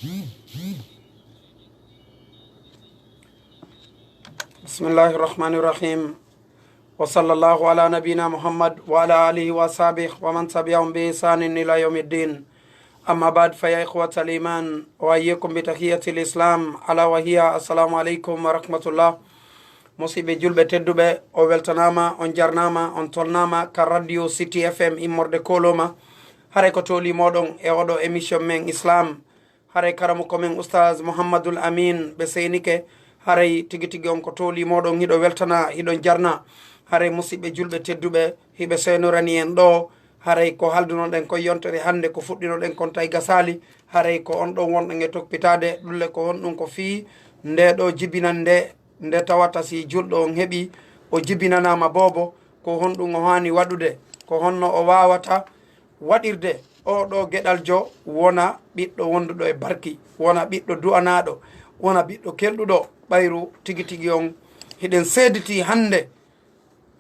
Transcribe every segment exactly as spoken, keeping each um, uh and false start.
بسم الله الرحمن الرحيم. وصلى الله على نبينا محمد وعلى آله وأصحابه ومن تبعهم بإحسان إلى يوم الدين. أما بعد، فيا إخوة الإيمان، أحييكم بتحية الإسلام، ألا وهي السلام عليكم ورحمة الله. Musiɓɓe julɓe tedduɓe, o weltanaama, on jarnaama, on tolnaama ka Radio City F M immorde Koloma. Haray ko tooli mooɗon e oɗo émission men Islam. Haray karamoko men Oustaz Mouhamadoul Amine ɓe seenike. Haray tigi tigi on ko tooli mooɗon, hiɗo weltana, hiɗon jarna. Haray musiɓɓe julɓe tedduɓe, hiɓe seenorani en ɗo. Haray ko haldunoɗen ko yontere hannde, ko fuɗɗinoɗen kon tawi gasaali. Haray ko on ɗon wonɗon e toppitaade ɗulle ko honɗum ko fii nde ɗo jibinande, nde tawata si julɗo on heɓi, o jibinanaama boobo, ko honɗum o haani waɗude, ko honno o waawata waɗirde oo ɗoo geɗaljo wona ɓiɗɗo wonduɗo e barki, wona ɓiɗɗo du'anaaɗo, wona ɓiɗɗo kelɗuɗo ɓayru tigi tigi on. Hiɗen seeditii hannde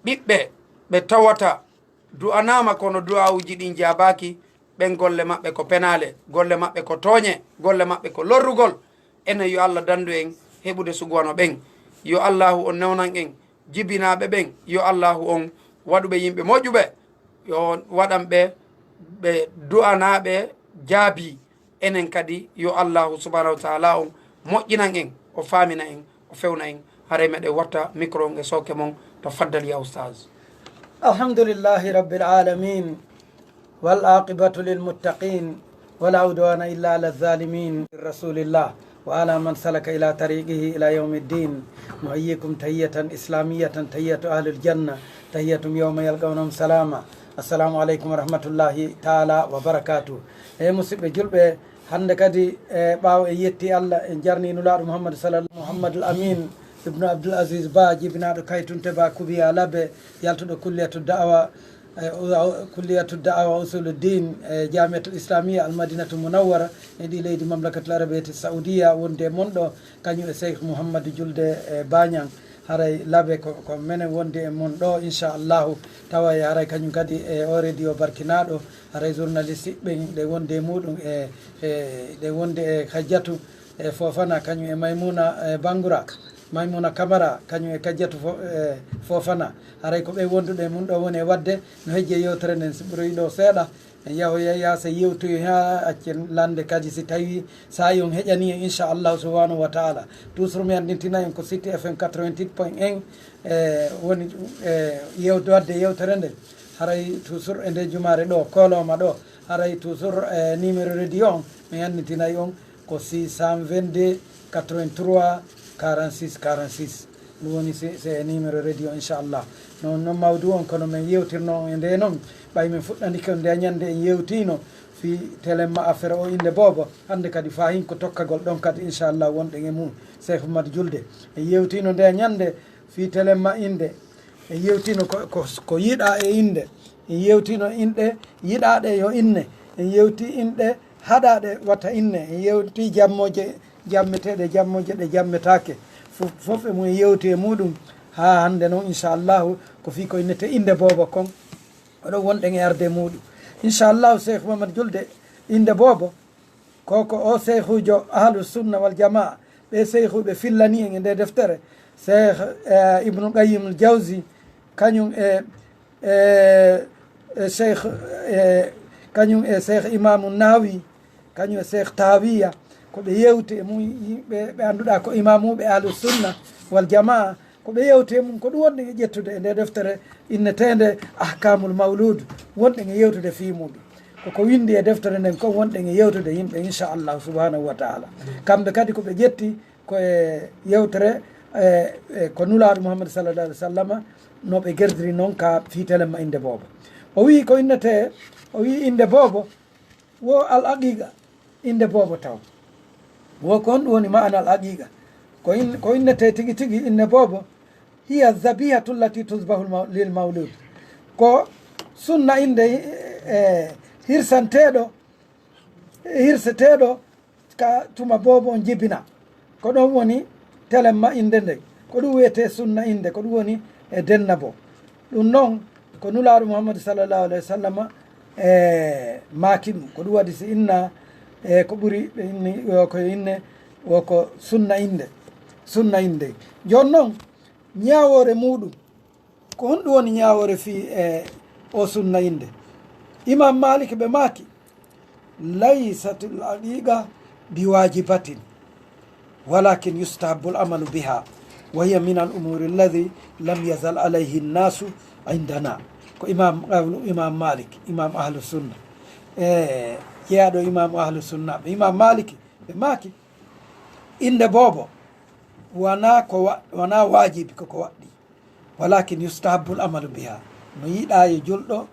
ɓiɓɓe ɓe tawata du'anaama kono du'aawuji ɗin jaabaaki, ɓen golle maɓɓe ko penaale, golle maɓɓe ko tooñe, golle maɓɓe ko lorrugol. Enen yo Allah danndu en heɓude sugu wano ɓen. Yo Allaahu on newnan en jibinaaɓe ɓen, yo Allaahu on waɗu ɓe yimɓe moƴƴuɓe, yo waɗan ɓe ɓe du'anaaɓe jaabii. Enen kadi yo Allaahu subhaanahu wa taala on moƴƴinan en, o faamina en, o fewna en. Haray meɗen watta micro on e sooke mon. Tafaddal ya Oustaz. الحمد لله رب العالمين، والعاقبة للمتقين، ولا عدوان إلا على الظالمين. رسول الله وعلى من سلك إلى طريقه إلى يوم الدين. نحييكم تحية إسلامية، تحية أهل الجنة، تحيتهم يوم يلقونهم سلاما. السلام عليكم ورحمة الله تعالى وبركاته. Eyi, musiɓɓe julɓe, hannde kadi, e ɓaawo e yetti Allah, en jarni Nulaaɗo Muhammadu sallallahu, Muhammadul Amin ibnu Abdul Aziz Ba, jibinaaɗo Kaytunte Ba, Kubiya Labe, yaltuɗo Kulliyatu Da'awa, e, u-, Kulliyatu Da'awa Usuluddin, e, Jamiatul Islamiyya Al Madinatul Munawwara, e ɗi leydi Mamlakatul Arabiyati Saudiya, wonde e mon ɗo, kañum e Cheikh Mouhamadou Julde, e, Bañang. Haray Labe ko, ko menen wonde e mon ɗo, inchallahu. Tawa e haray kañum kadi e o radio barkinaaɗo, haray journaliste ɓen ɗe wonde e muɗum e, e ɗe wonde e Hajjatu e Fofana, kañum e Maymuna e Bangura, Maymuna Kamara, kañum e Kajjatu Fo-, e Fofana. Haray ko ɓe wonduɗo e mum ɗo woni e wadde no hejje yewtere nden, si ɓuroyi ɗo seeɗa, en yahoya yaasa yewtoyo ha accen lande kadi, si tawi saa'i on heƴani en, inchallahu subhanahu wa taala. Toujours mi anndintina en ko City F M quatre-vingt-huit point un, e, woni, e, yewde wadde yewtere nde. Haray toujours e nde jumaare ɗo, koloma ɗo. Haray toujours, e, numéro radio on, mi anndintinay on ko six cent vingt-deux quatre-vingt-trois quarante-six quarante-six. Ɗum woni se, se numéro radio, inchallah. Non, non mawdu on, kono min yewtirno on e nde non. Ɓay min fuɗɗanike on nde ñande, en yewtino fi telemma affaire o innde boobo. Hannde kadi fahin ko tokkagol ɗon kadi, inchallah, wonɗen e mum. Cheikh Oumar Julde. En yewtino nde ñande fi telemma innde. En yewtino ko, ko, ko yiɗa e innde. En yewtino inɗe yiɗaaɗe yo inne. En yewti inɗe haɗaaɗe wata inne. En yewti jammooje jammeteeɗe, jammooje ɗe jammetaake. Fof, fof e mum en yewti e muɗum. Haa hannde noon, inchallahu, ko fii ko innete innde boobo kon. Oɗo wonɗen e arde muɗum. Inchallahu, Cheikh Mamadou Julde, innde boobo, ko, ko o seyhuujo Ahlu Sunna wal Jamaa, ɓe seyhuuɓe fillani en e nde deftere, Cheikh, eh, Ibnu Qayyim al Jawzi, kañum e, e, e Cheikh, e, kañum e Cheikh Imamu Nawawi, kañum e Cheikh Tawiya, ko ɓe yewti e mum yimɓe ɓe annduɗaa ko imamuuɓe Ahlu Sunna wal Jamaa, ko ɓe yewti e mum, ko ɗum wonɗen e ƴettude e nde deftere inneteende Ahkamul Mawlud, wonɗen e yewtude fii muɗum. Ko ko winndi e deftere nden kon wonɗen e yewtude yimɓe, inchallahu subhanahu wa taala. Kamɓe kadi ko ɓe ƴetti ko e yewtere, e, e ko Nulaaɗo Muhammad sallallahu alaihi wa sallama no ɓe gerdiri noon ka fii telemma innde boobo. O wi'i ko innete, o wi'i innde boobo, wo al aqiqa, innde boobo taw. Wo ko honɗum woni ma'ana al aqiqa? Ko in-, ko innete tigi tigi inne boobo, hiya zabihatu allati tuzbahu lil maw-, lil mawlud. Ko sunna innde, e, hirsanteeɗo, hirseteeɗo ka tuma boobo on jibina. Ko ɗon woni telemma innde nden. Ko ɗum wiyetee sunna innde, ko ɗum woni e denna bo. Ɗum noon, ko Nulaaɗo Muhammadu sallallahu alaihi wa sallama, e, maaki ɗum. Ko ɗum waɗi si inna E ko ɓuri ɓe inni, o ko inne, o ko sunna innde. Sunna innde. Jooni noon, ñaawoore muuɗum, ko honɗum woni ñaawoore fii e o sunna innde? Imam Malik ɓe maaki, "Laysatil aqiqa bi wajibatin, walakin yustahabbu al amalu biha, wa hiya min al umuri alladhi lam yazal alayhi nnasu indana." Ko imam, qawlu imam Malik, imam ahlu sunna. E, jeyaaɗo imam ahlu sunna. Ɓe imam Malik, ɓe maaki, innde boobo, wonaa ko wa-, wonaa waajibi, ko ko waɗɗi. Walakin yustahabbu al amalu biha. No yiɗaa yo julɗo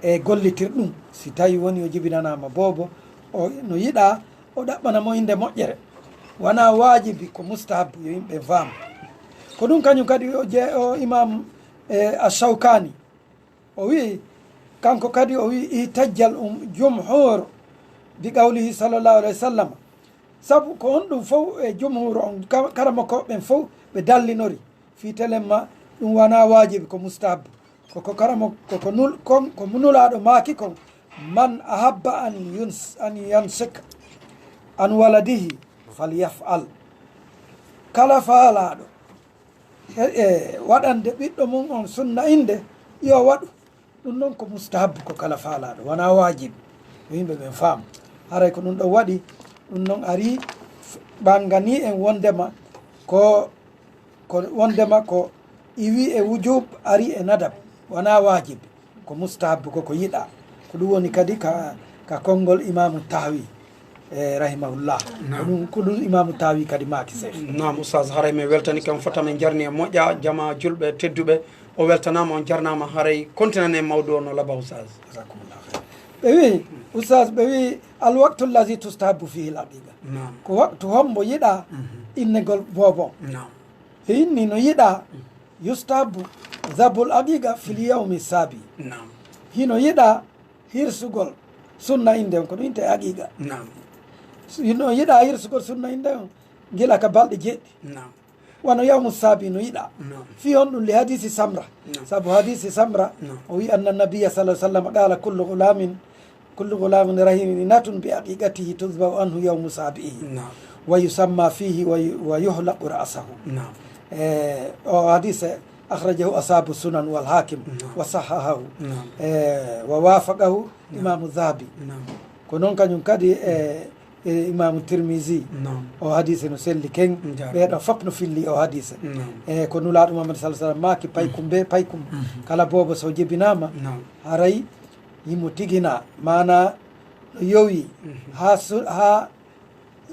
e gollitir ɗum. Si tawi woni o jibinanaama boobo, o, no yiɗaa o ɗaɓɓana mo innde moƴƴere. Wonaa waajibi, ko mustahabbu, yo yimɓe faamu. Ko ɗum kañum kadi o je-, o imam, e, Ash-Shawkani, o wi'i, kanko kadi o wi'i, "Ihtajjal um jumhur bi qawlihi sallallahu alayhi wa sallam." Sabu ko on ɗum fof e jumhur on, ka-, karamokooɓe ɓen fof ɓe dallinori fii telemma ɗum wonaa waajibi, ko mustahabbu. Ko, ko karamo-, ko, ko nul-, kon, ko nulaaɗo maaki kon, "Man ahabba an yuns-, an yansika an waladihi falyaf'al." Kala faalaaɗo e, e waɗande ɓiɗɗo mum on sunna innde, yo waɗu. Ɗum noon ko mustahabbu, ko kala faalaaɗo, wonaa waajibi. Yo yimɓe ɓen faamu. Haray ko ɗum ɗon waɗi, ɗum noon ari ɓanganii en wondema ko, ko wondema ko iwi e wujub, ari e nadab, wonaa waajibi. Ko mustahabbu, ko ko yiɗaa. Ko ɗum woni kadi ka, ka konngol Imaamu Tahawi, e, rahimahullah. Naam. Ko ɗum, ko ɗum Imaamu Tahawi kadi maaki, Seex. Naam, Ustaas, haray mi weltani kam fota min jarni e moƴƴa, jama julɓe tedduɓe. O weltanaama, on jarnaama, haray kontinane mawɗo o no laba, Ustaas. Jazakumullah khair. Ɓe wi, Ustaas, ɓe wi, "Al waqtu allazi tustahabbu fihi al aqiqa." Naam. Ko waktu hombo yiɗaa Mhm. innegol boobo? Naam. Ɓe inni no yiɗaa, yustahabbu zabhul aqiqa fil yawmi sabi. Naam. Hino yiɗaa hirsugol sunna innde on, ko ɗum innde aqiqa. Naam. Hino yiɗaa hirsugol sunna innde on gila ka balɗe jeeɗiɗi. Naam. Wano yawmu sabi no yiɗaa. Naam. Fii honɗum? Li hadisi Samra. Naam. Sabu hadisi Samra, Naam. o wi, "Anna nabiyya sallallahu alaihi wasallam qala, kullu ghulamin, kullu ghulamin rahinatun bi aqiqatihi tuzbahu anhu yawmu sabihi. Naam. Wa yusamma fihi wa yu-, wa yuhlaqu ra'sahu." Naam. E, o hadise akhrajahu ashabu sunan wal hakim Naam. wa sahahahu. Naam. E, wa wafaqahu Naam. Imamu Dhahabi. Naam. Ko noon kañum kadi e, e Imamu Tirmisi. Naam. O hadise no selli ken. Njaaraama. Ɓee ɗoo fof no filli o hadise. Naam. E ko Nulaaɗo Muhammad sallallahu alaihi wasallam maaki, paykum Mhm. bee paykum. Mhm. Kala boobo so jibinaama, Naam. haray himo tiginaa, maanaa no yowi Mhm. haa su-, haa,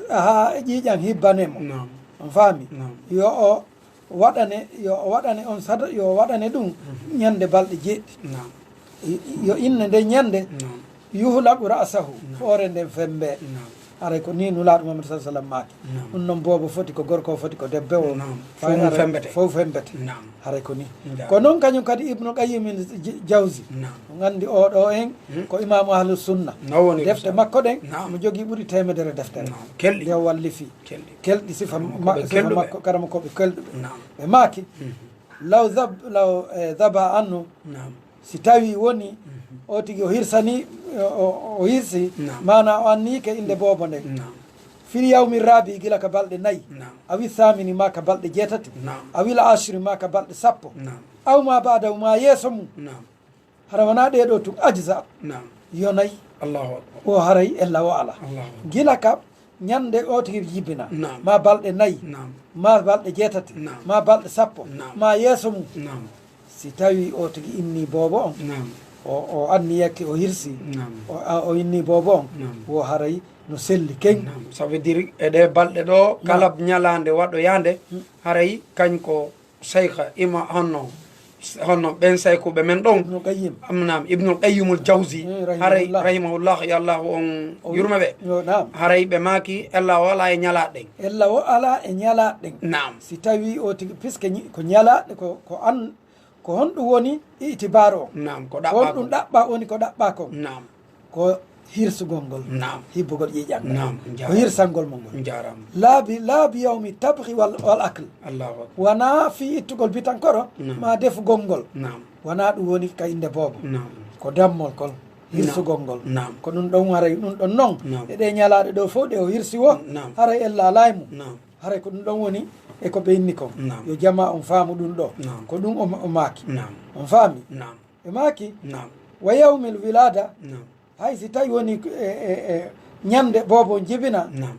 haa ƴiiƴam hibbane mo. Naam. On faami? Naam. Yo o waɗane, yo o waɗane on sada-, yo o waɗane ɗum Mhm. ñande balɗe jeeɗiɗi. Naam. I-, yo inne nden ñande Naam. yuhlaqu ra'sahu, Naam. hoore nden fembe. Naam. Haray ko nii Nulaaɗo Muhammad sallallahu alaihi wasallam maaki. Naam. Ɗum noon boobo foti ko gorko, o foti ko debbo o. Naam. Fay Fof mum haray fembete. fof fembete. Naam. Haray ko nii. Njaaraama. Ko noon kañum kadi Ibnu Qayyim J-, Jawzi. Naam. On anndi oo ɗoo en Hmm. ko imaamu ahlu sunna. No woni Defte Ustaas. makko ɗen Naam. mo jogii ɓuri teemedere deftere. Naam. Kelɗi. Nde o wallifi. Kelɗi. Kelɗi sifa Karamokooɓe ma-, sifa kelɗuɓe. makko, karamokooɓe kelɗuɓe. Naam. Ɓe maaki, Mhm. law zab-, law, eh, zaba anhu, Naam. si tawi woni Mhm. o tigi o hirsani, o, o, o hirsi, Naam. maanaa o anniike innde boobo nden. Naam. Fil yawmi rabi, gila ka balɗe nayi. Naam. Awi samini, maa ka balɗe jeetati. Naam. Awil ashri, maa ka balɗe sappo. Naam. Aw ma ba'dahu, maa yeeso mum. Naam. Hara wonaa ɗee ɗoo tun, ajza. Naam. Yonay. Allahu akbar. O haray ella o alaa. Allahu akbar. Gila ka ñande o tigi jibina. Naam. Maa balɗe nayi. Naam. Maa balɗe jeetati. Naam. Maa balɗe sappo. Naam. Maa yeeso mum. Naam. Si tawi o tigi inni boobo on. Naam. O, o anniyake o hirsi. Naam. O, a, o inni boobo on. Naam. Wo haray no selli ken. Naam. Ça veut dire e ɗee balɗe ɗoo, Naam. kala ñalaande waɗoyaande, Hmm. haray kañ ko Shaykh ima honno, honno ɓen saykuɓe men ɗon. Ibnul Qayyim. Am, naam, Ibnul Qayyimul Jawzi. Eh, Haray, rahimahullah. rahimahullah, yo Allah on O wi-, yurma ɓe. yo, naam. Haray ɓe maaki, ella o alaa e ñalaaɗe ɗen. Ella o alaa e ñalaaɗe ɗen. Naam. Si tawi o tigi, puisque ñi-, ko ñalaaɗe, ko, ko an, ko honɗum woni itibaar o? Naam, ko ɗaɓɓaa Honɗum kon. ɗaɓɓaa woni ko ɗaɓɓaa kon? Naam. Ko hirsugol ngol, Naam. hibbugol ƴiiƴam ngal. Naam, Ko njaaraama. hirsangol mo ngol. Njaaraama. Laabi, laabi yawmi tabhi wal, wal akl. Allahu akbar. Wonaa fii ittugol bitankoro, Naam. maa defugol ngol. Naam. Wonaa ɗum woni ka innde boobo. Naam. Ko dammol kol. hirsugol ngol. Naam. Ko ɗum ɗon haray, ɗum ɗon noon. Naam. E ɗee ñalaaɗe ɗoo fof ɗe o hirsi wo, naam, haray ella alaa e mum. Naam. Haray ko ɗum ɗon woni e ko ɓe inni kon. Naam. Yo jamaa on faamu ɗum ɗoo. Naam. Ko ɗum o, o maaki. Naam. On faami? Naam. Ɓe maaki, naam, wa yawmil wilaada. Naam. Hay si tawi woni e, e, e ñande boobo on jibina, naam,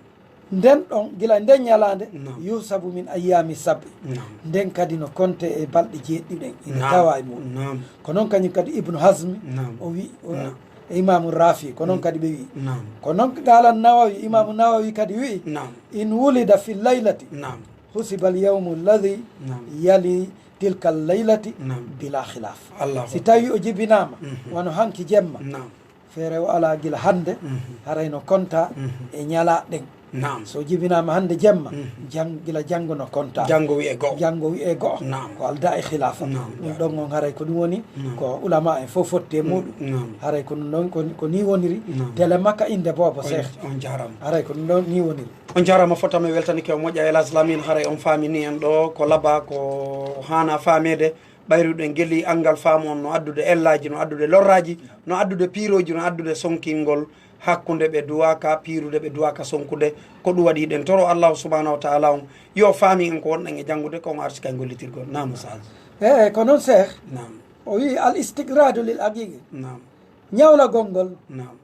nden ɗon, gila nden ñalaande, naam, yuhsabu min ayyaami sab'i. Naam. Nden kadi no konte e balɗe jeeɗiɗi ɗen, ina, naam, tawa e muɗum. Naam. Ko noon kañum kadi Ibnu Hazmi, naam, o wi, o, naam, e Imaamu Rafi, ko noon, mm, kadi ɓe wi. Naam. Ko noon qaala Nawawi, Imaamu Nawawi kadi wi, naam, in wulida fi laylati, naam, husibal yawmu alladhi, naam, yali tilkal laylati, naam, bila khilaf. Allahu akbar. Si tawi o jibinaama, mhm, wano hanki jemma, naam, feere o alaa gila hannde, mhm, haray no konta, mhm, e ñalaaɗe ɗen. Naam. So jibinaama hannde jemma, mhm, jang-, gila janngo no konta. Janngo wi'e go'o. Janngo wi'e go'o. Naam. Ko aldaa e khilaafa. Naam. Ɗum ɗon on haray ko ɗum woni, naam, ko ulama en fof fotti e, mm, muɗum. Naam. Haray ko ɗum ɗon, ko, ko ni woniri. Naam. Tele makka innde boobo, on, Seex. On jaaraama. Haray ko ɗum ɗon ni woniri. On jaaraama fota, mi weltanike, o moƴƴa, Elhadj Lamine, haray on faamini en ɗo ko laba, ko haana faameede. Ɓayruɗen geli anngal faamu on no addude ellaaji, no addude lorraaji, no addude piirooji, no addude sonkingol hakkunde ɓe duwaaka piirude, ɓe duwaaka sonkude. Ko ɗum waɗi hiɗen toro Allahu subhanahu wa ta'ala on yo faami en ko wonɗen e janngude, ko on arsi kay gollitirgol. Naam, Ustaaz. Eey, ko noon, Seex. Naam. O wi'i, al istiqradu lil aqiqi. Naam. Ñawlagol ngol. Naam.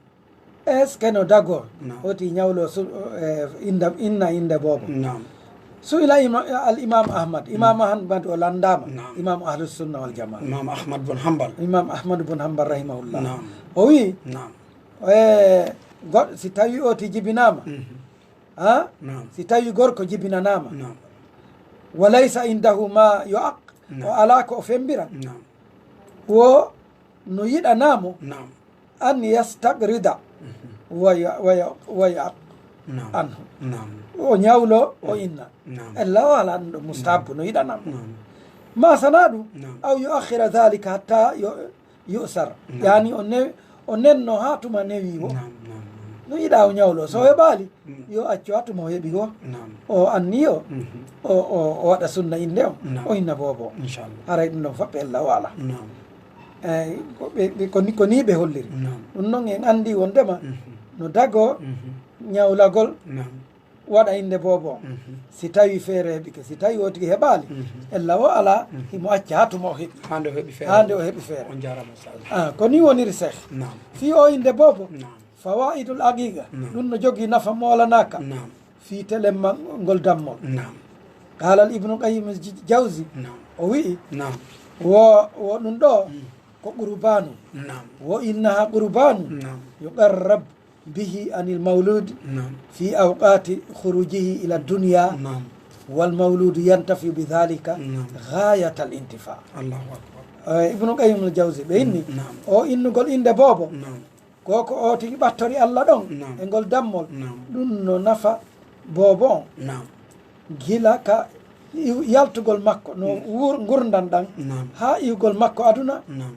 Est-ce que no dagoo? Naam. Oti ñawlo su-, eh, inda, inna innde boobo. Naam. Su'ila ima-, al Imam Ahmad. Imam, mm, Ahmad o lanndaama. Naam. Imam Ahlus Sunna wal Jamaa. Imam Ahmad bun Hanbal. Imam Ahmad bun Hanbal rahimahullah. Naam. O wi'i, naam, eh, goɗ-, si tawi o ti jibinaama, mhm, ha? Naam. Si tawi gorko jibinanaama, naam, wa laysa indahu ma yu'aq, naam, o alaa ko o fembira, naam, wo no yiɗanaa mo, naam, an yastaqrida, mhm, wa ya-, wa ya-, wa ya-, naam, anhu. Naam. O ñawlo, o, mm, inna. Naam. Ella o alaa ɗum ɗo mustahabbu, naam, no yiɗanaa mo. Naam. Ma sanaa ɗum, naam, aw yuakhira dhalika hatta yu-, yu'sar. Naam. Yani o ne-, o nenno haa tuma newi wo. Naam, naam, naam. No yiɗa o ñawlo. So, mm, heɓaali, mm, yo accu haa tuma o heɓi wo. Naam. O anniyo, mhm, o, o, o waɗa sunna innde o. Naam. O inna boobo. Inchallah. Haray ɗum ɗon fof ɓe ella o alaa. Naam. Eey, ko ɓe, ɓe, ko ni, ko ni ɓe holliri. Naam. Ɗum noon en anndi wondema, mhm, no dagoo, mhm, ñawlagol, naam, waɗa innde boobo on. Mhm. Si tawi feere heɓike, si tawi o tigi heɓaali, mhm, ella o alaa, mhm, himo acca haa tuma o heɓi. Haa nde o heɓi feere. Haa nde o heɓi feere. On jaaraama, Ustaaz. Ah, ko ni woniri, Seex. Naam. Fii o innde boobo, naam, fawaidul aqiqa, naam, ɗum no jogii nafa moolanaaka. Naam. Fii telemma ngol dammol. Naam. Qaalal Ibnu Qayyim J-, Jawzi, naam, o wi'i, naam, wo, wo ɗum ɗo, mm, ko qurbaanu. Naam. Wo innaha qurbaanu. Naam. Yuqarrab bihi anil mawlud, naam, fi awqati khurujihi ila dunya, naam, wal mawludu yantafi bi dhalika, naam, ghayatal intifa. Allahu akbar. Eh, Ibnu Qayyim al Jawzi, ɓe inni, naam, o innugol innde boobo, naam, ko ko o tigi ɓattori Allah ɗon, naam, e ngol dammol, naam, ɗum no nafa boobo on. Naam. Gila ka iw-, yaltugol makko, no, mm, wur-, ngurndan ɗan, naam, haa iwgol makko aduna, naam,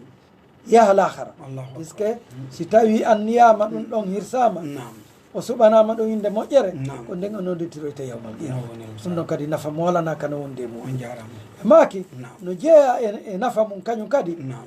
yaha lahara. Allahu akbar. Puisque si tawi anniyama ɗum ɗon hirsama, naam, o suɓanama ɗum innde moƴƴere, naam, ko nden o nodditiroyte yawmal qiyama. No woni, ɗum ɗon kadi nafa moolana ka no wondi e muɗum. On jaaraama. E maaki, naam, no jeeya e, e nafa mum kañum kadi. Naam.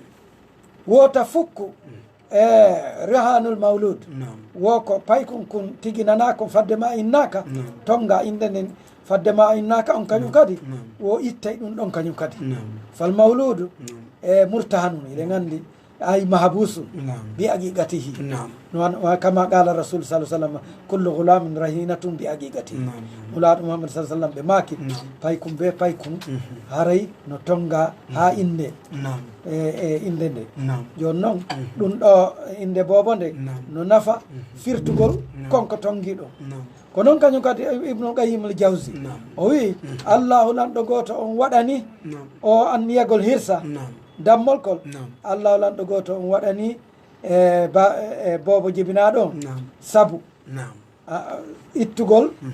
Wota fukku, mm, e rihanul mawlud. Naam. Wo ko paykun kun tiginana kon fadde ma innaka, naam, tonga innde nden fadde ma innaka on kañum, naam, kadi, naam, wo ittay ɗum ɗon kañum kadi. Naam. Fal mawludu, naam, e murtahanun, eɗen anndi, ay mahbusun, naam, bi aqiqatihi. Naam. No wan-, wa kama qala Rasul sallallahu alaihi wasallam, kullu ghulamin rahinatun bi aqiqatihi. Naam, naam. Nulaaɗo Muhammad sallallahu alaihi wasallam ɓe maaki, naam, paykun be paykun, mhm, haray no tonga haa, mhm, innde. Naam. E, e innde nde. Naam. Jooni noon, mhm, ɗum ɗo innde boobo nde, naam, no nafa, mhm, firtugol, naam, konko tongiiɗo. Naam. Ko noon kañum kadi Ibnu Qayyim al Jawzi. Naam. O wi'i, mhm, Allahu lanɗo gooto on waɗani, naam, o anniyagol hirsa, naam, dammol kol. Naam. Allahu lanɗo gooto on waɗani e ba-, e boobo jibinaaɗo on. Naam. Sabu. Naam. A, a, ittugol, mhm,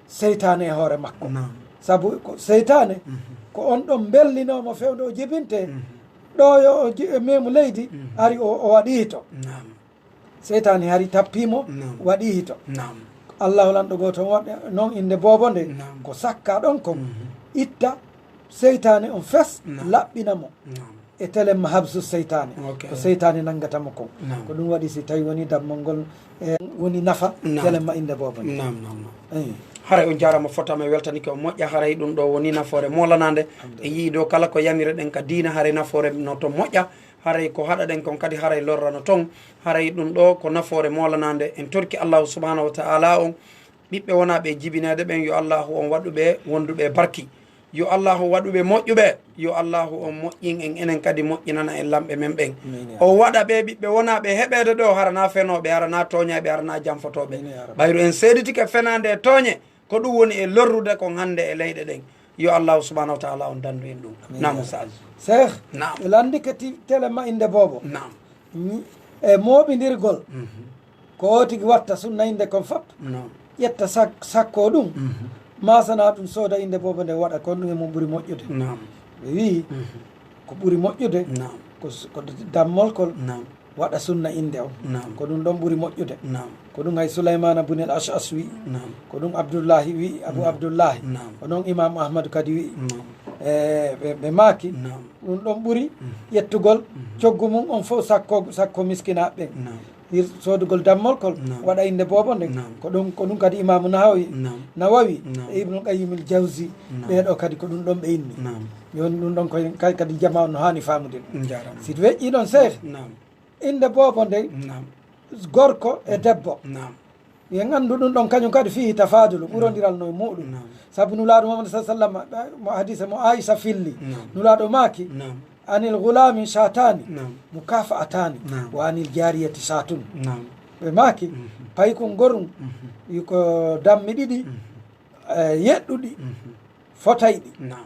seytaane e hoore makko. Naam. Sabu ko seytaane, mhm, ko on ɗon mbellinoomo fewndo o jibinte. Mhm. Ɗo yo o ji-, e meemu leydi, mhm, ari o, o waɗi hito. Naam. Seytaane hari tappii mo, naam, waɗi hito. Naam. Allahu lanɗo gooto on waɗa noon innde boobo nde, naam, ko sakka ɗon kon, mhm, itta seytaane on fes, naam, laɓɓina mo. Naam. E telemma habsu seytaane. Ok. Ko seytaane nanngata mo kon. Naam. Ko ɗum waɗi si tawi woni dammol ngol, e, woni nafa, naam, telemma innde boobo nde. Naam, naam, naam. Eyi. Haray on jaaraama fotama, e weltanike on moƴƴa. Haray ɗum ɗo woni nafoore moolanaande. Alhamdulillah. E yii ɗo kala ko yamire ɗen ka diina, haray nafoore no ton moƴƴa. Haray ko haɗa ɗen kon kadi haray lorra no ton. Haray ɗum ɗo ko nafoore moolanaande. En torki Allahu subhanahu wa ta'ala on. Ɓiɓɓe wonaaɓe e jibineede ɓen, yo Allahu on waɗu ɓe wonduɓe e barki. Yo Allahu waɗu ɓe moƴƴuɓe. Yo Allahu on moƴƴin en, enen kadi moƴƴinana en lamɓe men ɓen. Amiin, ya Rabbi. O waɗa ɓe ɓiɓɓe wonaaɓe heɓeede ɗo, hara na fenooɓe, hara na tooñayɓe, hara na janfotooɓe. Amiin, ya Rabbi. Ɓayru en seeditike fenaande e tooñe, ko ɗum woni e lorrude kon hannde e leyɗe ɗen. Yo Allahu subhanahu wa ta'ala on dandu en ɗum. Amiin, ya Rabbi. Naam, Ustaaz. Cheikh, naam, mi lanndike ti-, telemma innde boobo. Naam. Ni-, e mooɓindirgol, mhm, ko o tigi watta sunna innde kon fop. Naam. Ƴetta sak-, sakko ɗum. Mhm. Maasana ɗum, sooda innde boobo nde, waɗa kon ɗum e mum ɓuri moƴƴude. Naam. Ɓe wi'i, mhm, ko ɓuri moƴƴude, naam, ko s-, ko d-, dammol kol. Naam. Waɗa sunna innde on. Naam. Ko ɗum ɗon ɓuri moƴƴude. Naam. Ko ɗum hay Sulaymana bunil Ash'as wi'i. Naam. Ko ɗum Abdullahi wi'i, Abu, naam, Abdullahi. Naam. Ko noon Imaamu Ahmadu kadi wi'i. Naam. E, ɓe, ɓe maaki, naam, ɗum ɗon ɓuri, mhm, ƴettugol, mhm, coggu mum on fof sakko, sakko miskinaaɓe ɓen. Naam. Hir-, soodugol dammol kol, naam, waɗa innde boobo nden. Naam. Ko ɗum, ko ɗum kadi Imaamu Nawawi, naam, Nawawi, naam, e Ibnul Qayyim al Jawzi, naam, ɓee ɗoo kadi ko ɗum ɗon ɓe inni. Naam. Jooni ɗum ɗon koye, kay-, kadi jamaa on no haani faamude ɗum. Njaaraama. Si weƴƴii ɗon, Seeh, naam, innde boobo nden, naam, gorko e, mm, debbo. Naam. En anndu ɗum ɗon kañum kadi fii tafaadulu, naam, ɓurondiral no e muuɗum. Naam. Sabu Nulaaɗo Muhammad sallallahu alaihi wasallam, mo hadiise mo Aisha filli, naam, Nulaaɗo maaki, naam, "Anil gulaami shaataani, naam, mukaafa'ataani, naam, wa anil jaariyati shaatun." Naam. Ɓe maaki, mhm, paykun gorun, mhm, wi ko dammi ɗiɗi, mhm, eh, yeɗɗuɗi, mhm, fotayɗi. Naam.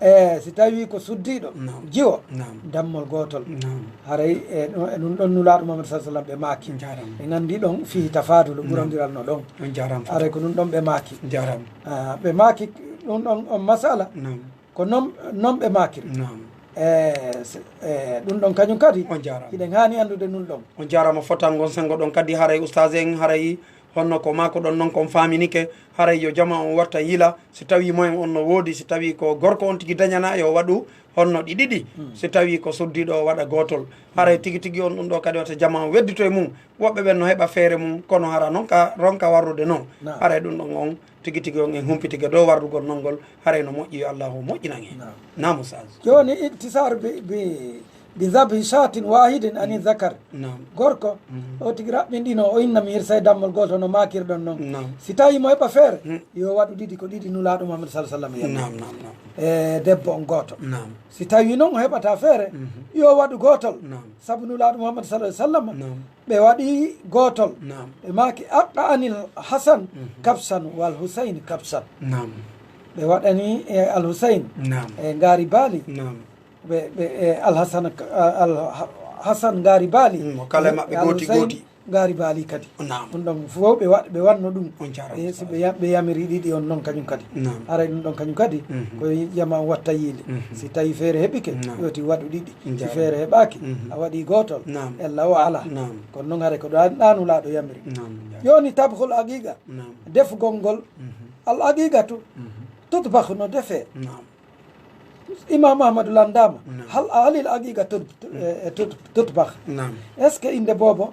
E si tawii ko suddiiɗo, naam, jiwo, naam, dammol gootol. Naam. Haray e ɗum, e ɗum ɗon Nulaaɗo Muhammad sallallahu alaihi wasallam ɓe maaki. Njaaraama. En anndi ɗon fii tafaadulu, naam, ɓurondiral no ɗon. On njaaraama. Haray ko ɗum ɗon ɓe maaki. Njaaraama. Ah, ɓe maaki ɗum ɗon on masala. Naam. Ko non, non ɓe maakiri. Naam. E se-, e ɗum ɗon kañum kadi, on njaaraama, hiɗen haani anndude ɗum ɗon. On njaaraama fotango sengo ɗon kadi, haray ustaas en, haray honno ko maakoɗon non kon faaminike, haray yo jama on watta yila, si tawii moyen on no woodi, si tawii ko gorko on tigi dañana, yo waɗu honno ɗi ɗiɗi, hmm, si tawii ko suddiiɗo o waɗa gootol. Haray tigi tigi on ɗum ɗo kadi wata jama on weddito e mum, woɓɓe ɓen no heɓa feere mum, kono hara non ka ronka warrude non. Naam. Haray ɗum ɗon on tigi tigi on en humpitike dow warrugol non ngol, haray no moƴƴi, yo Allahu moƴƴinan en. Naam. Naam, Ustaaz. Jooni, iktisaar bi, bi, bi zabhi shaatin waahidin ani, mm, zakar. Naam. Gorko, mm, o tigi raɓɓinɗino, o inna mi hirsay dammol gooto no maakirɗon non. Naam. Si tawii mo heɓa feere, mm, yo waɗu ɗiɗi, ko ɗiɗi Nulaaɗo Muhammad sallallahu alaihi wasallam yamiri. Naam, naam, naam. E debbo on gooto. Naam. Si tawii non o heɓataa feere, mhm, yo waɗu gootol. Naam. Sabu Nulaaɗo Muhammad sallallahu alaihi wasallam, naam, ɓe waɗi gootol. Naam. Ɓe maaki, "Aqqa anil Hasan, mhm, kabsan wal Husayni kabsan." Naam. Ɓe waɗani e Al Husayn, naam, e ngaari baali. Naam. Ɓe, ɓe, e Al Hasan, Al Hasan ngaari baali. Mm, mo kala e maɓɓe e Al gooti Husayn gooti. Ngaari baali kadi. Naam. Ɗum ɗon fof ɓe wa-, ɓe wanno ɗum. On njaaraama. E si ɓe ya-, ɓe yamiri ɗiɗi on non kañum kadi. Naam. Haray ɗum ɗon kañum kadi, mhm, ko jama on watta yiile. Mhm. Si tawii feere heɓike, naam, yo ti waɗu ɗiɗi. Si njaaraama. Feere heɓaaki, mhm, a waɗi gootol. Naam. Ella o alaa. Naam. Kono non haray ko ɗa-, ɗa Nulaaɗo yamiri. Naam, njaaraama. Jooni tabhul aqiqa, naam, defgol ngol. Mhm. Al aqiqatu, mhm, tudbahu, no defee. Naam. Imam Ahmadu lanndaama, naam, hal, halil aqiqa tud-, tud-, mm, eh, eh, tud-, tudbah? Naam. Est-ce que innde boobo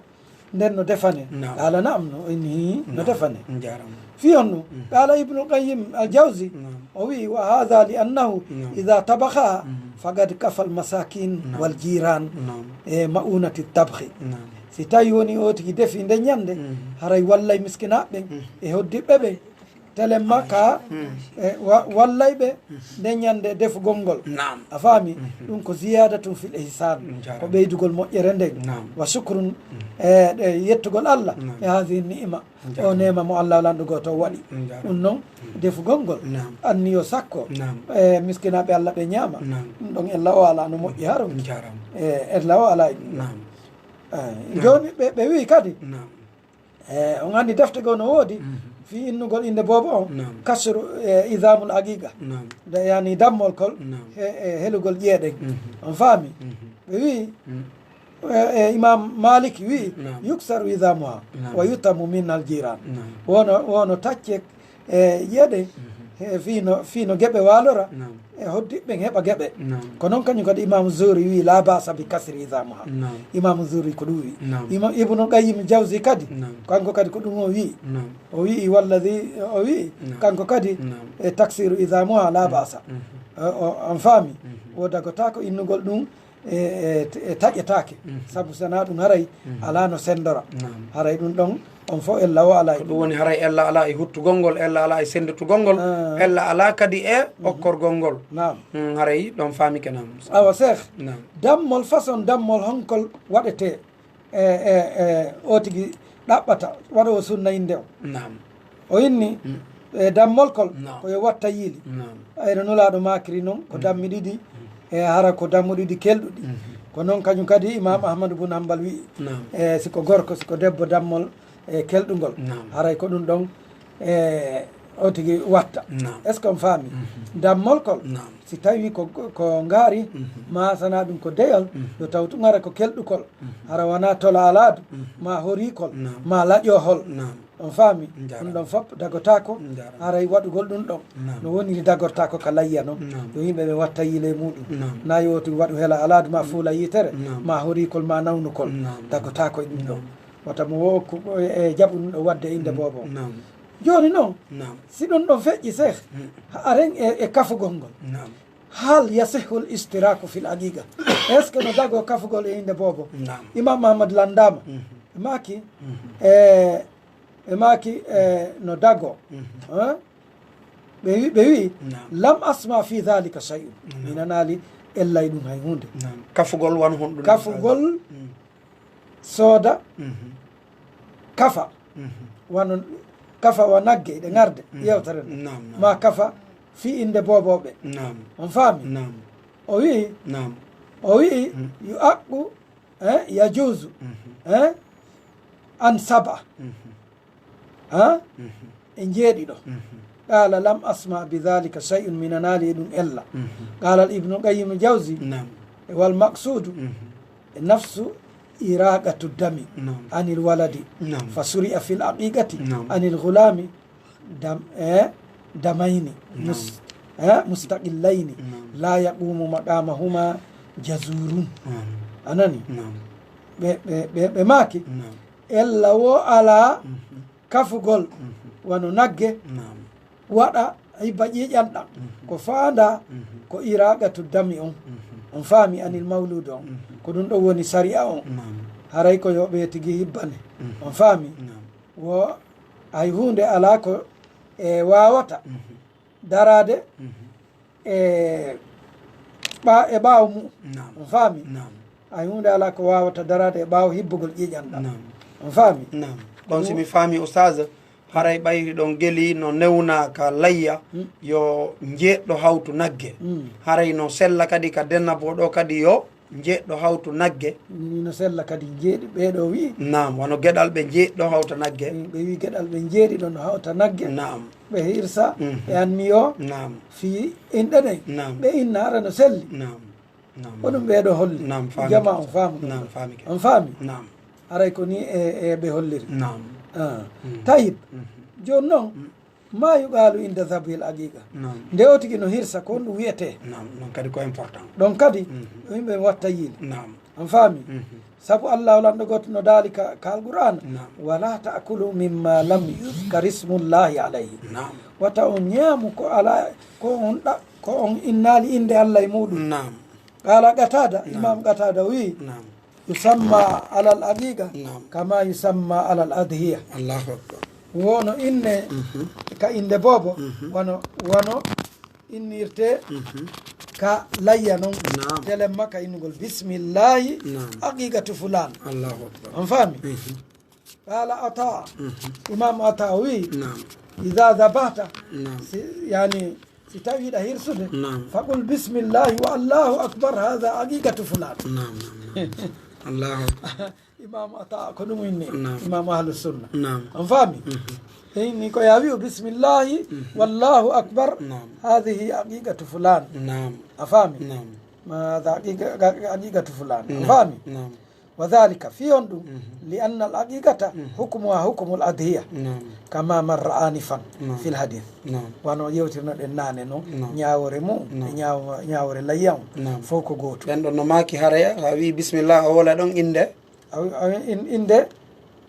nden no defanee? Naam. Qaala naam, no inni, no, naam, defanee. Njaaraama. Fii honno? Mm. Qaala Ibnul Qayyim al Jawzi, naam, o wi'i, "Wa haadha li annahu, naam, idha tabaha, mm, faqad kafa al masakin, naam, wal jiran, naam, e ma'unati tabhi." Naam. Si tawii woni o tigi defi nden ñande, mm, haray wallay miskinaaɓe ɓen, mm, e hoddiɓɓe ɓen. Telemma ka, hmm, e, wa-, wallay ɓe, hmm, nden ñande defugol ngol. Naam. A faami? Mhm. Ɗum ko ziyaadatun fil ihsaan. Njaaraama. Ko ɓeydugol moƴƴere nden. Naam. Wa shukrun, hmm, e, e yettugol Allah. Naam. E haadihi ni'ima. Njaaraama. O neema mo Allah lanɗo gooto waɗi. Njaaraama. Ɗum noon, hmm, defugol ngol. Naam. Anniyo sakko. Naam. E miskinaaɓe Allah ɓe ñaama. Naam. Ɗum ɗon ella o alaa no moƴƴi harum. Njaaraama. E ella o alaa e ɗum. Naam. E, naam, jooni ɓe, ɓe wi'i kadi. Naam. E, on anndi defte goo no woodi, mhm, fii innugol innde boobo on, naam, kasru, e, idamul aqiqa. Naam. Da-, yani dammol kol, naam, he, e, helugol ƴee ɗen. Mhm. On faami? Mhm. Ɓe wi'i, mm, e, e, Imam Malik wi'i, naam, yuksaru idamuha, naam, wa yutamu min al jiran. Naam. Wono, wono tacce, e, ƴee ɗen, mhm, E fii no, fii no geɓe waalora, e hoddiɓe ɓen heɓa geɓe. Ko noon kañum kadi Imaamu Zuhri wii, "Laa ba'sa bi kasri idaamuha." Imaamu Zuhri ko ɗum wii. Ima-, Ibnu Qayyim Jawzi kadi, kanko kadi ko ɗum o wii. O wii, "Walladi," o wii, kanko kadi, "e taksiru idaamuha laa ba'sa." O, o, on faami? Wo dagotaako innugol ɗum e, e, e taƴetaake. Sabu so wonaa ɗum haray alaa no senndora. Haray ɗum ɗon, on fof ella o alaa e ko ɗum woni, haray ella alaa e huttugol ngol, ella alaa e sennditugol ngol, ella alaa kadi e okkorgol ngol. Naam. Mm, haray ɗon faamike, naam. Awa, Seex, dammol, façon dammol honkol waɗetee e, e, e o tigi ɗaɓɓata waɗoowo sunna innde o? Naam. O inni, e dammol kol, ko yo watta yiili. Naam. Ayno Nulaaɗo maakiri noon, ko dammi ɗiɗi, e hara ko dammuɗi ɗiɗi kelɗuɗi. Ko noon kañum kadi Imaam Ahmadu bun Hanbal wi'i. Naam. E si ko gorko, si ko debbo dammol, e kelɗungol. Naam. Haray ko ɗum ɗon, e o tigi watta. Naam. Est-ce que on faami? Dammol kol, si tawi ko, ko ngaari, ma sana ɗum ko deyol, yo taw tun hara ko kelɗukol. Hara wonaa tola alaadu, ma horiikol, ma laƴoohol. Naam. On faami? Ɗum ɗon fof dagotaako, haray waɗugol ɗum ɗon. Naam. No woniri dagortaako ka layya noon. Naam. Yo yimɓe ɓe watta yiile muɗum. Naam. Na yo tigi waɗu hela alaadu ma fuula yitere, ma horiikol ma nawnukol. Naam. Dagotaako e ɗum ɗon. Wata mo wo ko e, e jaɓu ɗum ɗo waɗde innde boobo. Naam. Jooni noon, si ɗum ɗon feƴƴi, Seex, haren e, e kafugol ngol. Naam. Hal yasihhul istiraaku fil aqiqa? Est-ce que no dagoo kafugol e innde boobo? Naam. Imam Ahmad lanndaama. E maaki, e, e maaki, e, no dagoo. Hein? Ɓe wi-, ɓe wi'i, "Lam asma fi dhalika shay'un." Mi nanaali ella e ɗum hay huunde. Naam. Kafugol wano honɗum? Kafugol, sooda, kafa. Wano kafa wa nagge, ɗe ngarde, yewtere nde. Naam, naam. Ma kafa fii innde boobooɓe. Naam. On faami? Naam. O wi'i, naam, o wi'i, yu aqqu, eh, yajuuzu, eh, an saba. Ha? E njeeɗiɗo. Qaala, "Lam asma bi dhalika shay'un", mi nanaali e ɗum ella. Qaala al Ibnu Qayyim Jawzi, naam, e wal maqsuudu, e nafsu iraqatu dami, naam, anil waladi, naam, fa suri'a fil aqiqati, naam, anil ghulami dam-, eh, damayni, naam, mus-, eh, mustaqillayni, naam, la yaqumu maqamahuma jazurun. Naam. A nani? Naam. Ɓe, ɓe, ɓe, ɓe maaki, naam, ella wo alaa kafugol, wano nagge, naam, waɗa hibba ƴiiƴan ɗan. Ko faandaa ko iraqatu dami on. On faami? Anil mawluud on. Ko ɗum ɗon woni sari'a on. Naam. Haray ko yo ɓe tigi hibbane. On faami? Naam. Wo hay huunde alaa ko e waawata daraade e ɓa-, e ɓaawo mu'um. Naam. On faami? Naam. Hay huunde alaa ko waawata daraade e ɓaawo hibbugol ƴiiƴan ɗan. Naam. On faami? Naam. Ɗon si mi faami, Ustaaz, haray ɓayri ɗon geli no newnaa ka layya, yo njeeɗɗo hawtu nagge. Haray no sella kadi ka denna bo ɗo kadi yo njeeɗɗo hawtu nagge. Ni no sella kadi njeeɗi ɓee ɗo wi'i. Naam, wano geɗal ɓe njeeɗɗo hawta nagge. Ɓe wi'i geɗal ɓe njeeɗiɗo no hawta nagge. Naam. Ɓe hirsa, ɓe anniyo, naam, fii inɗe ɗen. Naam. Ɓe inna hara no selli. Naam. Naam. Ko ɗum ɓee ɗo holli. Naam, faami. Jama on faamu ɗum. Naam, faami ke. On faami? Naam. Haray ko ni e, e ɓe holliri. Naam. Ah. Tayib. Jooni noon, ma yuqaalu inda dhabhil aqiqa. Naam. Nde o tigi no hirsa, ko honɗum wi'etee? Naam, ɗon kadi ko important. Ɗon kadi, yo yimɓe watta yiili. Naam. On faami? Sabu Allah o lanɗo gooto no daali ka, ka Alqur'aana, naam, "Wala ta'kulu mimma lam yuzkar ismullahi alayhi." Naam. Wata on ñaamu ko alaa, ko on ɗa-, ko on innaali innde Allah e muɗum. Naam. Qaala Qataada, naam, Imam Qataada wi'i, naam, "Yusamma alal aqiqa, naam, kama yusamma alal adhiya." Allahu Akbar. Wono inne ka innde boobo, wano, wano innirtee ka layya non. Naam. Telemma ka innugol, "Bismillahi, naam, aqiqatu fulaan." Allahu Akbar. On faami? Qaala Ata. Imam Ata o wi'i, naam, "Idha dhabahta." Naam. Si, yani, si tawi hiɗa hirsude, naam, faqul, "Bismillahi wa Allahu akbar, hadha aqiqatu fulaan." Naam, naam, naam. Allahu Akbar. Imam Ata ko ɗum inni, naam, Imam Ahlus Sunna. Naam. On faami? E inni ko ya wi'u, "Bismillahi, wallahu akbar, naam, hadhihi aqiqatu fulaan." Naam. A faami? Naam. Ma hadha aqiqa-, aqiqatu fulaan. A faami? Naam. Wa dhalika, fii honɗum? Li anna al aqiqata hukmuha hukmu al adhiya, kama marra anifan fil hadith. Wano yewtirnoɗen naane non, ñaawoore mum e ñaawo- ñaawoore layya on, fof ko gootum. Ɓen ɗon no maaki haray, a wi'i bismillah, a wowla ɗon innde. A wi- a wi- in- innde,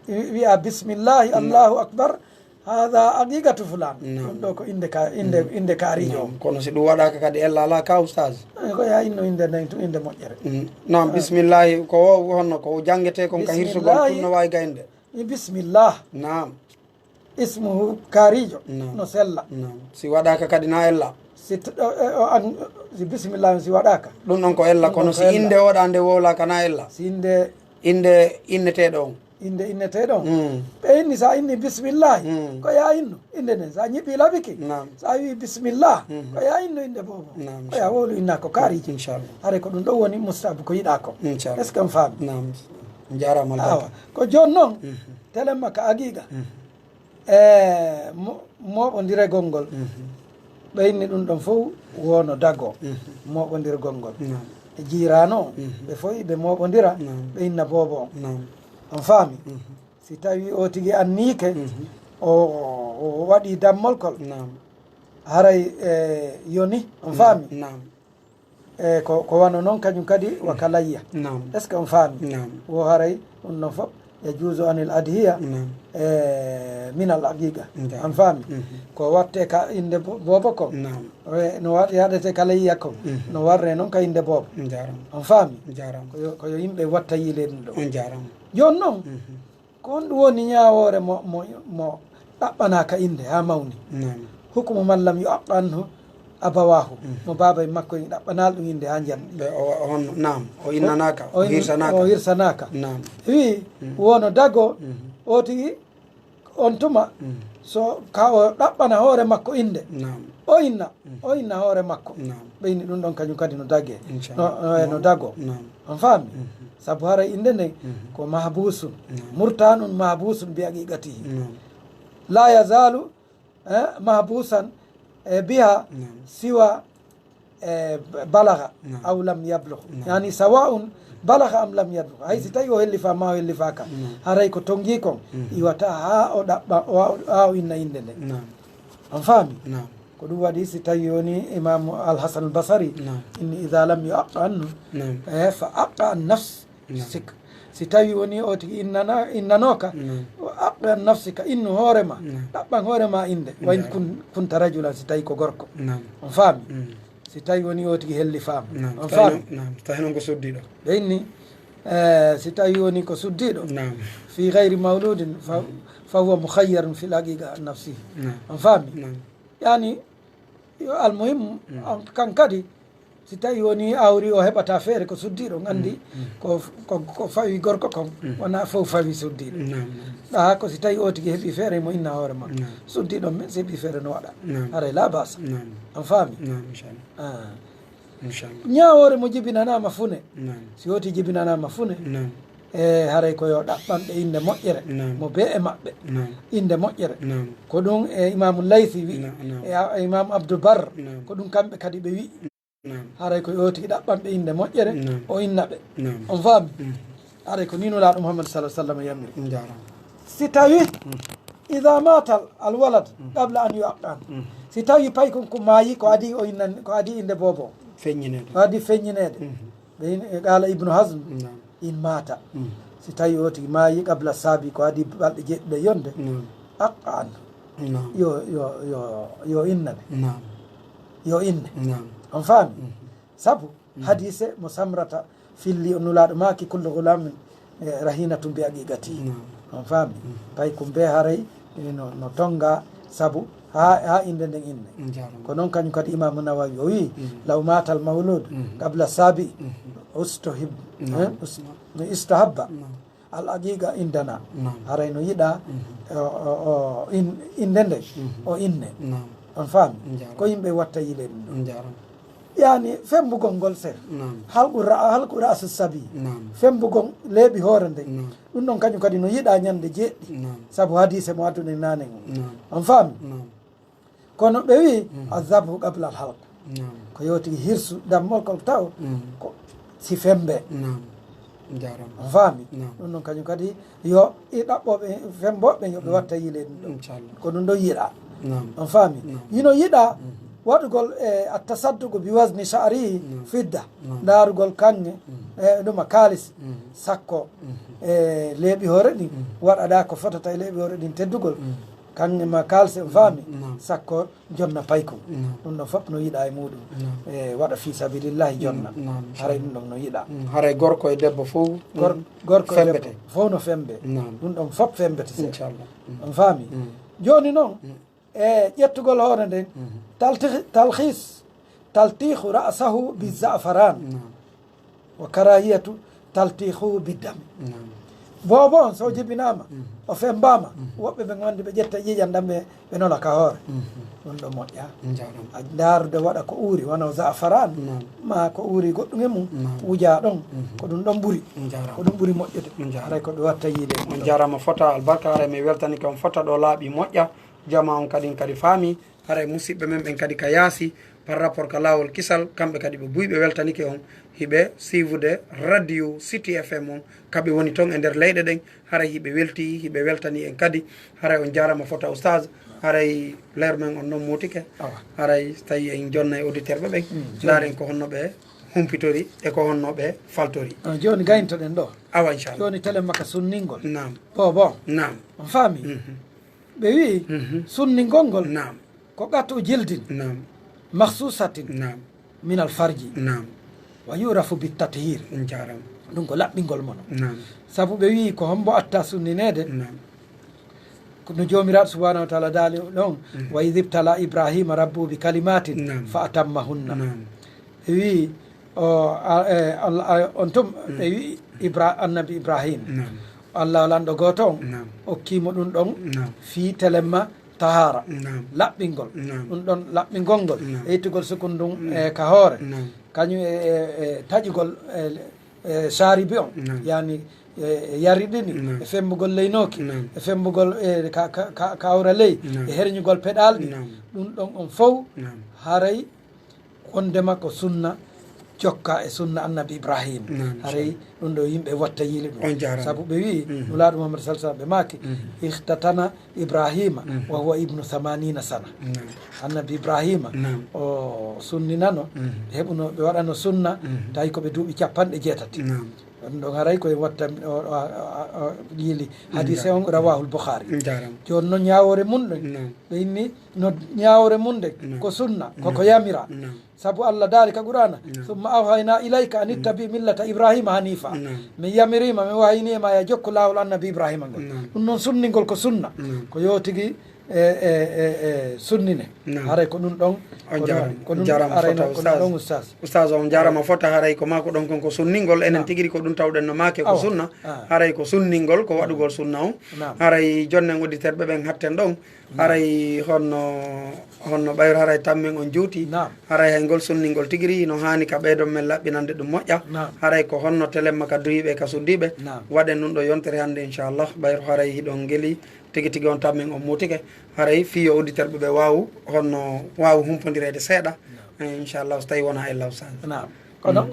wi- wi'a bismillahi, allahu akbar, hada aqiqatu fulan. Ɗum ɗo ko innde ka innde innde kaariijo on. Kono si ɗum waɗaaka kadi ella alaa ka, ustaz? Eh, ko ya inno innde nden tun, innde moƴƴere. Naam, bismillahi, ko wo- honno ko janngetee kon ka hirsugol tun no waawi gaynude? Bismillah. Naam. Ismuhu kaariijo no sella. Naam. Si waɗaaka kadi na ella? Si t- o- o- o- an- si bismillah on si waɗaaka, ɗum ɗon ko ella, kono si innde woɗaande wowlaaka na ella? Si innde innde inneteeɗo on. Innde inneteeɗo on. Ɓe inni, sa inni bismillahi, ko ya inno innde nden. Sa ñiɓɓi labiki, sa wi bismillah, ko ya inno innde boobo. Ko ya wowlu inna ko kaariijo. Inchallah. Hare ko ɗum ɗon woni mustahabu ko yiɗaa ko. Inchallah. Est-ce que on faami? Naam. Njaaraama. Awa, ko jooni non, telemma ka aqiqa. E mo- mooɓondiregol ngol. Ɓe inni ɗum ɗon fof wono dago. Mooɓondirgol ngol. E jiiraano, ɓe fof ɓe mooɓondira, ɓe inna boobo on. On faami? Si tawi o tigi anniike, o o- o waɗi dammolkol, haray e yoni, on faami? E ko ko wano non kañum kadi wa ka layya. Naam. Est-ce que on faami? Naam. Wo haray ɗum ɗon fof yajuuzu anil adhiya, e min al aqiqa. On faami? Ko watte ka innde bo- boobo kon. Naam. E no waɗ- yaɗete ka layya kon. No warre non ka innde boobo. Njaaraama. On faami? Njaaraama. Ko yo- ko yo yimɓe watta yiile ɗum ɗo. On njaaraama. Jooni non, ko honɗum woni ñaawoore mo mo mo ɗaɓɓanaaka innde haa mawni? Naam. Hukmu man lam yu'aqqa anhu abawahu. Mo baaba e makko en ɗaɓɓanaali ɗum innde haa njanɗi. Ɓe o- o- honno? Naam. O innanaaka, o in- hirsanaaka. O hirsanaaka. Naam. Wi wono dago, o tigi on tuma, so ka o ɗaɓɓana hoore makko innde, o inna, o inna hoore makko. Ɓe inni ɗum ɗon kañum kadi no dage. No- no- no dago. On faami? Sabu haray innde nden ko mahbusun, murtanun mahbusun bi aqiqatihi. La yazalu, eh, mahbusan, eh, biha siwa, eh, balagha aw lam yablugh. Yani sawa'un balagha am lam yablugh. Hay si tawi o hellifa ma o hellifaka, haray ko tongi kon iwata ha o ɗaɓɓa, o- ha o inna innde nden. On faami? Ko ɗum waɗi si tawi woni Imam Al Hasan Al Basri inni idha lam yu'aqqa anhu, eh, fa aqqa an nafs. Sik- si tawi woni o tigi innana- innanoka, o aqqa an nafsika, innu hoore ma, ɗaɓɓan hoore ma innde. Wa in kun- kunta rajulan, si tawi ko gorko. On faami? Si tawi woni o tigi hellifaama. On faami? Tawi noon ko suddiɗo. Ɓe inni, eh, si tawi woni ko suddiɗo, fi gayri mawludin, fa- fa huwa mukhayyarun fil aqiqa an nafsihi. On faami? Yani, yo almuhimmu, on- kan kadi, si tawi woni awri o heɓata feere ko suddiɗo, on anndi ko- ko- ko fawi gorko kon, wona fof fawi suddiɗo. Ɗa ko si tawi o tigi heɓi feere mo inna hoore makko. Suddiɗo men si heɓi feere no waɗa. Haray la basa. On faami? Ah. Inchallah. Ñaawoore mo jibinanaama fune. Si woti jibinanaama fune, e haray ko yo ɗaɓɓanɓe innde moƴƴere, mo bee e maɓɓe, innde moƴƴere. Ko ɗum e Imaamu Laysi wi'i, e a- e Imaamu Abdul Barr, ko ɗum kamɓe kadi ɓe wi'i. Haray ko yo tigi ɗaɓɓanɓe innde moƴƴere, o inna ɓe. On faami? Haray ko ni Nulaaɗo Muhammad sallallahu alaihi wasallam yamiri. Si tawi, idha mata al walad qabla an yu'aqqa, si tawi paykun ko maayi, ko adi o innan- ko adi innde boobo, feññineede. Ko adi feññineede. Ɓe in- e qaala Ibnu Hazm, in mata, si tawi o tigi maayi qabla sabi, ko adi balɗe jeeɗiɗi yonde, aqqa an, yo yo yo yo inna ɓe. Yo inne. On faami? Sabu hadiise mo Samrata filli, o Nulaaɗo maaki, kullu gulamin, eh, rahinatun bi aqiqati. On faami? Paykun bee haray, eh, no no tonga sabu ha ha innde nden inne. Ko noon kañum kadi Imaamu Nawawi o wi'i, law matal mawlud qabla sabi, ustuhib- eh, us- istahabba al aqiqa indana. Haray no yiɗa o- o- o in- innde nde o inne. On faami? Ko yimɓe watta yiile ɗum ɗo. Yani, femmbugol ngol seeɗa. Halqu ra- halqu ra'su sabi. Femmbugol leeɓi hoore nden. Ɗum ɗon kañum kadi no yiɗa ñande jeeɗiɗi. Sabu hadiise mo adduɗen naane ngon. On faami? Kono ɓe wi'i, azabhu qabla al halq. Ko yo tigi hirsu dammol kol taw ko si femmbe. Jaaraama. On faami? Naam. Ɗum ɗon kañum kadi yo e ɗaɓɓooɓe, femmboɓe ɓen yo ɓe watta yiile ɗum ɗon. Inchallah. Ko ɗum ɗon yiɗaa. Naam. On faami? Naam. Hino yiɗaa waɗugol e attasadduqu bi wazni sha'ri fidda. Naam. Ndaarugol kaŋŋe, e ɗuma kaalis, sakko e leeɓi hoore ɗin, waɗaɗaa ko fotata e leeɓi hoore ɗin teddugol. Kaŋŋe ma kaalis, on faami? Naam. Sakko jonna paykun. Naam. Ɗum ɗon fof no yiɗaa e muɗum. Naam. E waɗa fi sabilillahi jonna. Naam, haray ɗum ɗon no yiɗaa. Mm, haray gorko e debbo fof, gor-, gorko e debbo fof no femmbe. Naam. Ɗum ɗon fof femmbete seeɗa. Inchallah. Mm. On faami? Mm. Jooni noon, e ƴettugol hoore nden, talti-, talhis, taltihu ra'sahu bi za'faran. Naam. Wa karahiyatu taltihu bi dami. Naam. Boobo on, so jibinaama, o femmbaama, woɓɓe ɓen wonde ɓe ƴetta ƴiiƴan ɗan ɓe, ɓe nola ka hoore. Ɗum ɗon moƴƴaa. Jaaraama. A ndaarude waɗa ko uuri, wano za'faran, ma ko uuri goɗɗum e mum, wujaa ɗon, ko ɗum ɗon ɓuri. Jaaraama. Ko ɗum ɓuri moƴƴude. Jaaraama. Haray ko ɓe watta yiile. On jaaraama fota, albarka, haray mi weltanike on fota ɗo laaɓi moƴƴa. Jama on kadin kadi faami, haray musiɓɓe men ɓen kadi ka yaasi, par rapport ka laawol kisal, kamɓe kadi ɓe buy ɓe weltanike on, hiɓe siivude radio City F M on, kaɓe woni ton e nder leyɗe ɗen, haray hiɓe welti, hiɓe weltani en kadi, haray on jaaraama fota oustaz, haray leer men on non muutike, haray so tawi en jonna e auditeur ɓe ɓen, ndaaren ko honno ɓe humpitori e ko honno ɓe faltori. Ah, jooni gayntoɗen ɗo. Awa, inchallah. Jooni telen ma ka sunningol. Naam. Boobo. Naam. On faami? Mhm. Ɓe wi'i, sunningol ngol ko qat'u jildin makhsusatin minal farji wa yu'rafu bit tathir. Jaaraama. Ɗum ko laɓɓingol mo non. Naam. Sabu ɓe wi'i ko hombo atta sunnineede? Naam. Ko no Joomiraaɗo subhanahu wa taala daali ɗon, wa idh ibtala Ibrahima rabbuhu bi kalimatin fa atammahunna. Naam. Ɓe wi'i, o, a, e, Allah, a, on tum, ɓe wi'i Ibra-, annabi Ibrahim. Naam. Allah lanɗo gooto on, okkiimo ɗum ɗon fii telemma tahara, laɓɓingol. Naam. Ɗum ɗon laɓɓingol ngol, e ittugol sukun ndun, e, ka hoore. Naam. Kañum e, e, e taƴugol, e, e, saaribi on, yani, e, e yariɗini, e femmbugol leynooki, e femmbugol, e, ka, ka, ka, ka awra ley, e herñugol peɗaali ɗin. Naam. Ɗum ɗon on fow, haray wonndema ko sunna jokka e sunna annabi Ibrahim. Naam, haray ɗum ɗo yimɓe watta yiili ɗum. On jaaraama. Sabu ɓe wi'i, Nulaaɗo Muhammad sallallahu alaihi wasallam ɓe maaki, ikhtatana Ibrahima wa huwa ibnu thamanina sana. Naam. Annabi Ibrahima, o sunninano, heɓuno, ɓe waɗano sunna, tawi ko ɓe duuɓi capanɗe jeetati. Naam. Ɗum ɗon haray koye watta, o, o, o, o, yiili. Hadise on rawahul Bukhari. Jaaraama. Jooni noon ñaawoore mun ɗon, ɓe inni no ñaawoore mun ɗen ko sunna, koko yamira. Naam. Sabu Allah daali ka Qur'aana, summa awhayna ilayka an ittabi millata Ibrahima hanifa. Naam. Min yamiriima, min wahayni e ma ya jokku laawol annabi Ibrahima ngol. Naam. Ɗum noon sunningol ko sunna. Naam. Ko yo tigi e, e, e, e sunnine. Naam. Haray ko ɗum ɗon, on ko ɗum, jaaraama, ko ɗum, jaaraama haray fota, ko ɗum ɗon, ustaz. Ustaz, on jaaraama fota, haray ko maa ko ɗon kon ko sunningol, enen tigi ko ɗum tawɗen no maake ko sunna. Haray ko sunningol, ko waɗugol sunna on. Naam. Haray jonnen auditeur ɓe ɓen hatten ɗon. Haray honno, honno ɓayru haray tammen on juuti. Naam. Haray hay ngol sunningol tigi ri no haani ka ɓeydon men laɓɓinande ɗum moƴƴa. Naam. Haray ko honno telemma ka duyiɓe ka suddiɓe. Naam. Waɗen ɗum ɗo yontere hannde inchallah. Ɓayru haray hiɗon ngeli tigi tigi on tammen on muutike. Haray fii yo auditeur ɓe ɓe waawu honno waawu humpondireede seeɗa. Naam. Eh, inchallah so tawi wona e lawsal. Naam. Ko ɗon